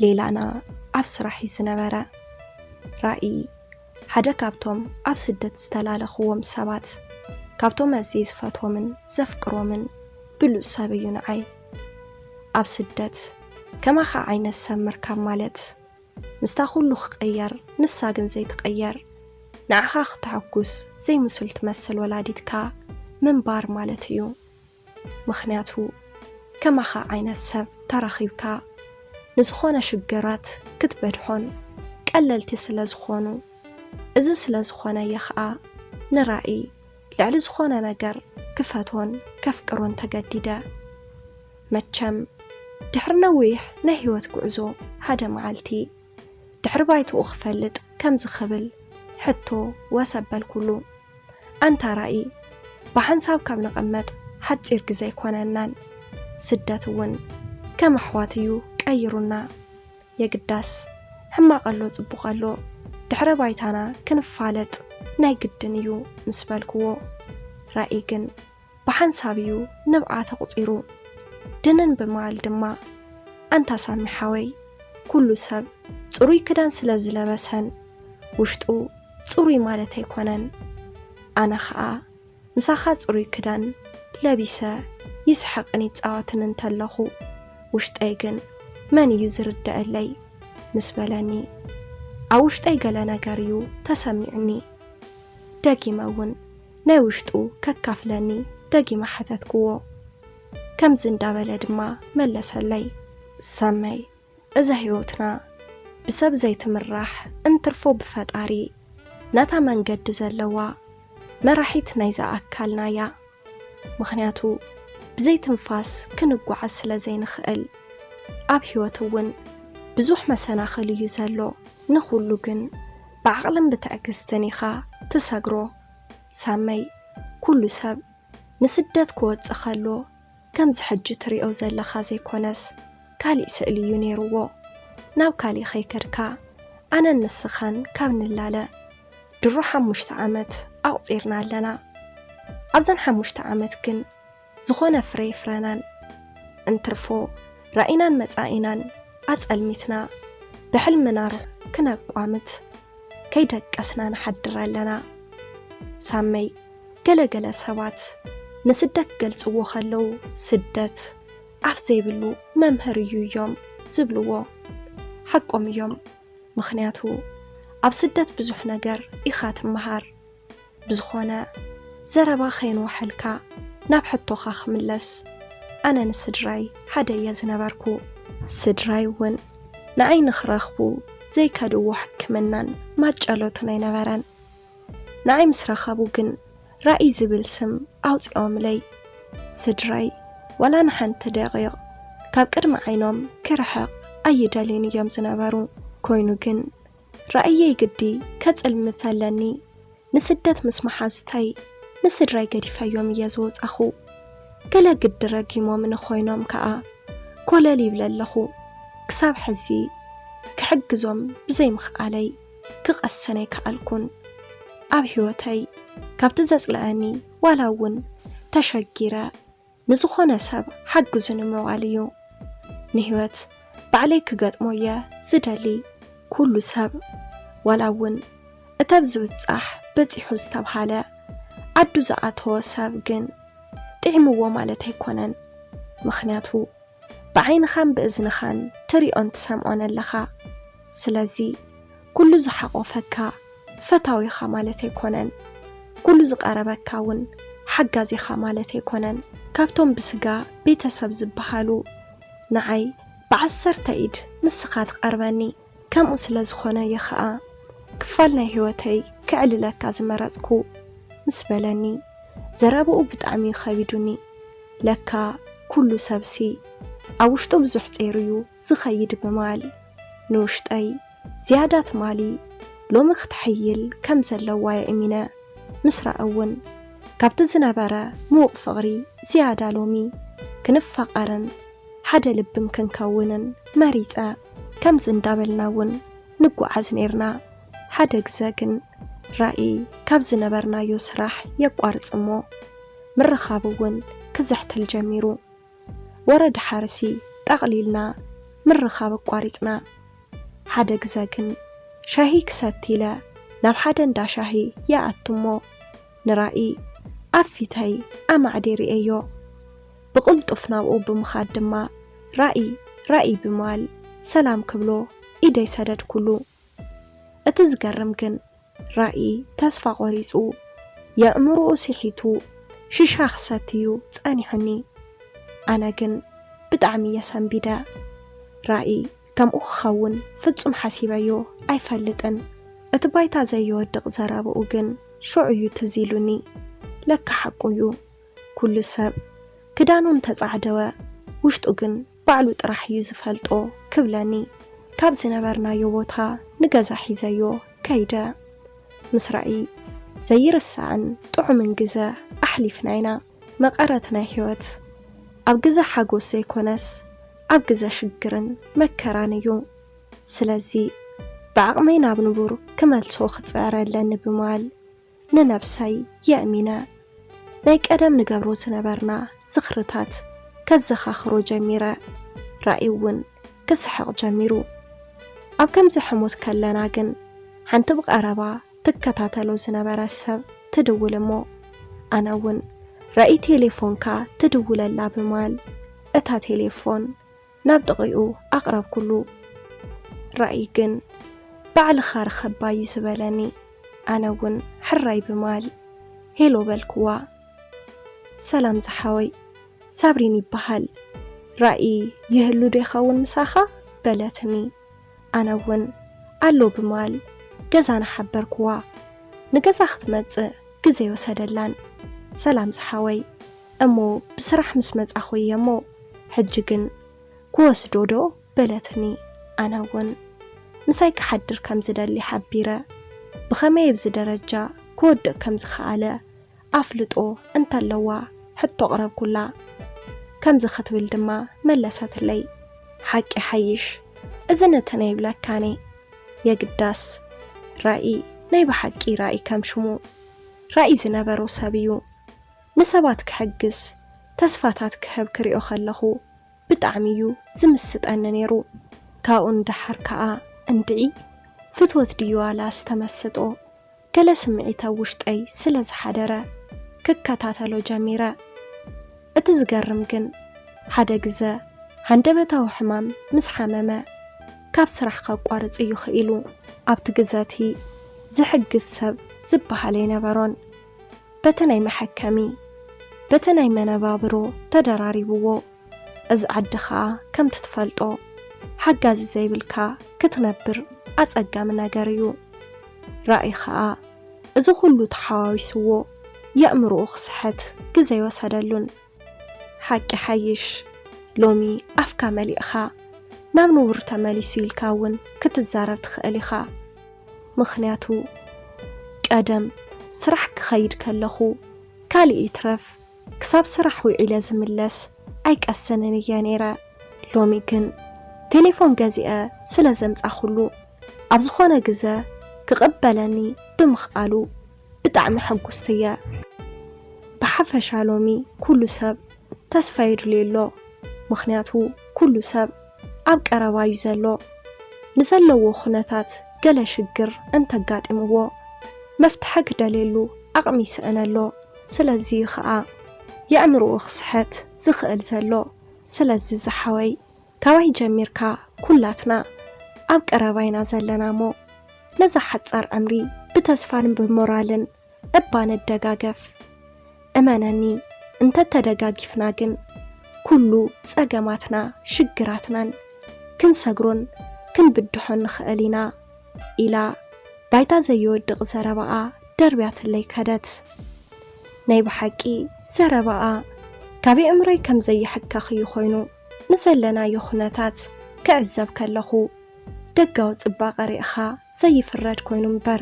ሌላና ኣብ ስራሕ እዩ ዝነበረ። ራኢ ሓደ ካብቶም ኣብ ስደት ዝተላለኽዎም ሰባት፣ ካብቶም ኣዝየ ዝፈትዎምን ዘፍቅሮምን ብሉጽ ሰብ እዩ ንዓይ። ኣብ ስደት ከማኻ ዓይነት ሰብ ምርካብ ማለት፣ ምስታ ኩሉ ክቕየር፣ ንሳ ግን ዘይትቕየር፣ ንዓኻ ክተሐጉስ ዘይምሱል ትመስል ወላዲትካ ምንባር ማለት እዩ። ምኽንያቱ ከማኻ ዓይነት ሰብ ተረኺብካ፣ ንዝኾነ ሽግራት ክትበድሖን ቀለልቲ ስለ ዝኾኑ፣ እዚ ስለ ዝኾነ እየ ኸኣ ንራኢ ልዕሊ ዝኾነ ነገር ክፈትዎን ከፍቅሮን ተገዲደ። መቸም ድሕሪ ነዊሕ ናይ ህይወት ጉዕዞ፣ ሓደ መዓልቲ ድሕሪ ባይትኡ ክፈልጥ ከምዚ ክብል ሕቶ ወሰበልኩሉ። ኣንታ ራኢ፣ ብሓንሳብ ካብ ንቐመጥ ሓጺር ግዜ ኣይኮነናን። ስደት እውን ከም ኣሕዋት እዩ ቀይሩና። የግዳስ ሕማቕ ኣሎ ጽቡቕ ኣሎ፣ ድሕረ ባይታና ክንፋለጥ ናይ ግድን እዩ ምስ በልክዎ፣ ራኢ ግን ብሓንሳብ እዩ ንብዓት ኣቑጺሩ። ድንን ብምባል ድማ፣ ኣንታ ሳሚ ሓወይ፣ ኩሉ ሰብ ጽሩይ ክዳን ስለ ዝለበሰን ውሽጡ ጽሩይ ማለት ኣይኮነን። ኣነ ኸኣ ምሳኻ ጽሩይ ክዳን ለቢሰ ይስሕቕን ይጻወትን እንተለኹ፣ ውሽጠይ ግን መን እዩ ዝርደኣለይ ምስ በለኒ፣ ኣብ ውሽጠይ ገለ ነገር እዩ ተሰሚዑኒ። ደጊመ እውን ናይ ውሽጡ ከካፍለኒ ደጊመ ሓተትክዎ። ከምዚ እንዳበለ ድማ መለሰለይ፣ ሳመይ፣ እዛ ህይወትና ብሰብ ዘይትምራሕ እንትርፎ ብፈጣሪ ናታ መንገዲ ዘለዋ መራሒት ናይዛ ኣካልና እያ። ምኽንያቱ ብዘይ ትንፋስ ክንጓዓዝ ስለ ዘይንኽእል። ኣብ ህይወት እውን ብዙሕ መሰናኽል እዩ ዘሎ። ንኹሉ ግን ብዓቕልን ብትዕግስትን ኢኻ ትሰግሮ። ሳመይ፣ ኩሉ ሰብ ንስደት ክወጽእ ከሎ ከምዚ ሕጂ ትሪኦ ዘለኻ ዘይኮነስ፣ ካሊእ ስእሊ እዩ ነይርዎ። ናብ ካሊእ ከይከድካ፣ ኣነን ንስኻን ካብ ንላለ ድሮ ሓሙሽተ ዓመት ኣቑጺርና ኣለና። ኣብዘን ሓሙሽተ ዓመት ግን ዝኾነ ፍረ የፍረናን። እንትርፎ ራኢናን መጻኢናን ኣጸልሚትና፣ ብሕልምና ሩህ ክነቋምት ከይደቀስና ንሓድር ኣለና። ሳመይ፣ ገለ ገለ ሰባት ንስደት ክገልጽዎ ከለዉ፣ ስደት ኣፍ ዘይብሉ መምህር እዩ እዮም ዝብልዎ። ሓቆም እዮም። ምኽንያቱ ኣብ ስደት ብዙሕ ነገር ኢኻ ትመሃር። ብዝኾነ፣ ዘረባ ከየንዋሐልካ ናብ ሕቶኻ ክምለስ፣ ኣነ ንስድራይ ሓደ እየ ዝነበርኩ። ስድራይ እውን ንዓይ ንኽረኽቡ ዘይከድዎ ሕክምናን ማጨሎትን ኣይነበረን። ንዓይ ምስ ረኸቡ ግን ራኢ ዝብል ስም ኣውጺኦምለይ። ስድራይ ዋላ ንሓንቲ ደቂቕ ካብ ቅድሚ ዓይኖም ክርሕቕ ኣይደልዩን እዮም ዝነበሩ። ኮይኑ ግን ራእየይ ግዲ ከጽልምት ኣለኒ። ንስደት ምስ መሓዙተይ ንስድራይ ገዲፈዮም እየ ዝወጻኹ። ገለ ግዲ ረጊሞምኒ ኮይኖም ከኣ ኮለል ይብለ ኣለኹ። ክሳብ ሕዚ ክሕግዞም ብዘይምኽኣለይ ክቐስን ኣይከኣልኩን። ኣብ ህይወተይ ካብቲ ዘጽልኣኒ ዋላ እውን ተሸጊረ ንዝኾነ ሰብ ሓግዙኒ ምባል እዩ። ንህይወት ባዕለይ ክገጥሞ እየ ዝደሊ። ኩሉ ሰብ ዋላ እውን እተብ ዝብጻሕ በጺሑ ዝተብሃለ ዓዱ ዝኣተወ ሰብ ግን ጥዒምዎ ማለት ኣይኮነን። ምኽንያቱ ብዓይንኻን ብእዝንኻን ትሪኦን ትሰምዖን ኣለኻ። ስለዚ ኩሉ ዝሓቖፈካ ፈታዊኻ ማለት ኣይኮነን። ኩሉ ዝቐረበካ እውን ሓጋዚኻ ማለት ኣይኮነን። ካብቶም ብስጋ ቤተሰብ ዝበሃሉ ንዓይ ብዓሰርተ ኢድ ንስኻ ትቐርበኒ። ከምኡ ስለ ዝኾነ እየ ኸኣ ክፋል ናይ ህይወተይ ክዕልለካ ዝመረጽኩ ምስ በለኒ፣ ዘረብኡ ብጣዕሚ እዩ ከቢዱኒ። ለካ ኩሉ ሰብሲ ኣብ ውሽጡ ብዙሕ ጸይሩ እዩ ዝኸይድ ብምባል ንውሽጠይ ዝያዳ ትማሊ ሎሚ ክትሕይል ከም ዘለዋ የእሚነ። ምስ ረኣ እውን ካብቲ ዝነበረ ምዉቕ ፍቕሪ ዝያዳ ሎሚ ክንፋቐርን ሓደ ልብን ክንከውንን መሪጸ። ከምዚ እንዳበልና እውን ንጓዓዝ ኔርና። ሓደ ግዘ ግን ራኢ ካብ ዝነበርናዮ ስራሕ የቋርጽ እሞ ምርኻብ እውን ክዝሕትል ጀሚሩ። ወረ ድሓርሲ ጠቕሊልና ምርኻብ ኣቋሪጽና። ሓደ ግዘ ግን ሻሂ ክሰቲ ኢለ ናብ ሓደ እንዳ ሻሂ ይኣቱ እሞ ንራኢ ኣብ ፊተይ ኣማዕዲ ርእየዮ። ብቕልጡፍ ናብኡ ብምኻድ ድማ ራኢ ራኢ ብምባል ሰላም ክብሎ ኢደይ ሰደድኩሉ። እቲ ዝገርም ግን ራኢ ተስፋ ቆሪጹ የእምርኡ ሲሒቱ ሽሻ ክሰቲ እዩ ጸኒሑኒ። ኣነ ግን ብጣዕሚ እየ ሰንቢደ። ራኢ ከምኡ ክኸውን ፍጹም ሓሲበዮ ኣይፈልጥን። እቲ ባይታ ዘየወድቕ ዘረብኡ ግን ሽዑ እዩ ትዝ ኢሉኒ። ለካ ሓቁ እዩ። ኩሉ ሰብ ክዳኑ እንተጻዕደወ ውሽጡ ግን ባዕሉ ጥራሕ እዩ ዝፈልጦ ክብለኒ ካብ ዝነበርናዮ ቦታ ንገዛ ሒዘዮ ከይደ። ምስ ራኢ ዘይርሳዕን ጥዑምን ግዘ ኣሕሊፍና ኢና። መቐረት ናይ ህይወት ኣብ ግዘ ሓጎስ ዘይኮነስ ኣብ ግዘ ሽግርን መከራን እዩ። ስለዚ ብዓቕመይ ናብ ንቡር ክመልሶ ክጽዕር ኣለኒ ብምባል ንነብሰይ የእሚነ። ናይ ቀደም ንገብሮ ዝነበርና ዝኽርታት ከዘኻኽሮ ጀሚረ። ራኢ እውን ክስሕቕ ጀሚሩ። ኣብ ከምዚ ሕሞት ከለና ግን ሓንቲ ብቐረባ ትከታተሎ ዝነበረት ሰብ ትድውል እሞ ኣነ እውን ራኢ ቴሌፎንካ ትድውል ኣላ ብምባል እታ ቴሌፎን ናብ ጥቕኡ ኣቕረብኩሉ። ራኢ ግን ባዕልኻ ርኸባ እዩ ዝበለኒ። ኣነ እውን ሕራይ ብምባል ሄሎ በልክዋ። ሰላም ዝሓወይ፣ ሳብሪን ይበሃል። ራኢ ይህሉ ዶ ይኸውን ምሳኻ? በለትኒ። ኣነ እውን ኣሎ ብምባል ገዛና ሓበርክዋ። ንገዛ ክትመጽእ ግዘ ይወሰደላን። ሰላም ዝሓወይ፣ እሞ ብስራሕ ምስ መጻኹ እየ እሞ፣ ሕጂ ግን ክወስዶ ዶ? በለትኒ። ኣነ እውን ምሳይ ክሓድር ከም ዝደሊ ሓቢረ፣ ብኸመይ ኣብዚ ደረጃ ክወድቕ ከም ዝኸኣለ ኣፍልጦ እንተለዋ ሕቶ ኣቕረብኩላ። ከምዚ ክትብል ድማ መለሰትለይ፣ ሓቂ ሓይሽ፣ እዚ ነተን ኣይብለካን እየ። የግዳስ ራኢ ናይ ብሓቂ ራኢ ከም ሽሙ ራኢ ዝነበሮ ሰብ እዩ። ንሰባት ክሕግዝ፣ ተስፋታት ክህብ ክሪኦ ከለኹ ብጣዕሚ እዩ ዝምስጠኒ ነይሩ። ካብኡ ንደሓር ከኣ እንድዒ ፍትወት ድዩ ዋላስ ተመስጦ ገለ ስምዒት ኣብ ውሽጠይ ስለ ዝሓደረ ክከታተሎ ጀሚረ። እቲ ዝገርም ግን ሓደ ግዘ ሃንደበታዊ ሕማም ምስ ሓመመ ካብ ስራሕ ከቋርጽ እዩ ክኢሉ። ኣብቲ ግዘ እቲ ዝሕግዝ ሰብ ዝበሃል ኣይነበሮን። በቲ ናይ መሐከሚ በቲ ናይ መነባብሮ ተደራሪብዎ። እዚ ዓዲ ኸኣ ከምቲ ትፈልጦ ሓጋዚ ዘይብልካ ክትነብር ኣጸጋሚ ነገር እዩ። ራኢ ኸኣ እዚ ኹሉ ተሓዋዊስዎ የእምርኡ ክስሕት ግዘ ኣይወሰደሉን። ሓቂ ሓይሽ ሎሚ ኣፍካ መሊእኻ ናብ ንቡር ተመሊሱ ኢልካ እውን ክትዛረብ ትኽእል ኢኻ። ምኽንያቱ ቀደም ስራሕ ክኸይድ ከለኹ ካልእ ይትረፍ ክሳብ ስራሕ ውዒለ ዝምለስ ኣይቀስንን እየ ነይረ። ሎሚ ግን ቴሌፎን ገዚአ ስለ ዘምጻኹሉ ኣብ ዝኾነ ግዘ ክቕበለኒ ብምኽኣሉ ብጣዕሚ ሕጉስቲ እየ። ብሓፈሻ ሎሚ ኩሉ ሰብ ተስፋ የድልዮ ኣሎ። ምኽንያቱ ኩሉ ሰብ ኣብ ቀረባ እዩ ዘሎ። ንዘለዎ ኩነታት ገለ ሽግር እንተጋጢምዎ መፍትሐ ክደልየሉ ዓቕሚ ይስእን ኣሎ። ስለዚ እዩ ኸኣ የእምርኡ ክስሕት ዝኽእል ዘሎ። ስለዚ ዝሓወይ ካባይ ጀሚርካ ኩላትና ኣብ ቀረባ ኢና ዘለና እሞ ነዛ ሓጻር ዕምሪ ብተስፋን ብሞራልን እባ ንደጋገፍ። እመነኒ እንተተደጋጊፍና ግን ኩሉ ጸገማትና ሽግራትናን ክንሰግሮን ክንብድሖን ንኽእል ኢና ኢላ ባይታ ዘየወድቕ ዘረባኣ ደርብያትለይ ከደት። ናይ ብሓቂ ዘረባኣ ካብ የእምሮይ ከም ዘይሕከኽ እዩ ኮይኑ ንዘለናዮ ኩነታት ክዕዘብ ከለኹ ደጋዊ ጽባቐ ርኢኻ ዘይፍረድ ኮይኑ እምበር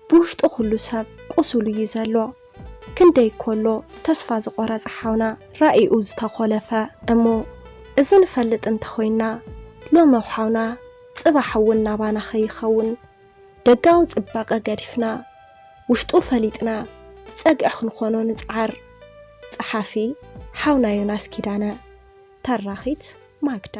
ብውሽጡ ኩሉ ሰብ ቁሱል እዩ ዘሎ። ክንደይ ኮሎ ተስፋ ዝቆረጸ ሓውና ራኢኡ ዝተኾለፈ እሞ እዚ ንፈልጥ እንተኾይና ሎም ኣብ ሓውና ጽባሕ እውን ናባና ከይኸውን ደጋዊ ጽባቐ ገዲፍና ውሽጡ ፈሊጥና ጸግዒ ክንኾኖ ንጽዓር። ጸሓፊ ሓውና ዮናስ ኪዳነ። ተራኺት ማግዳ።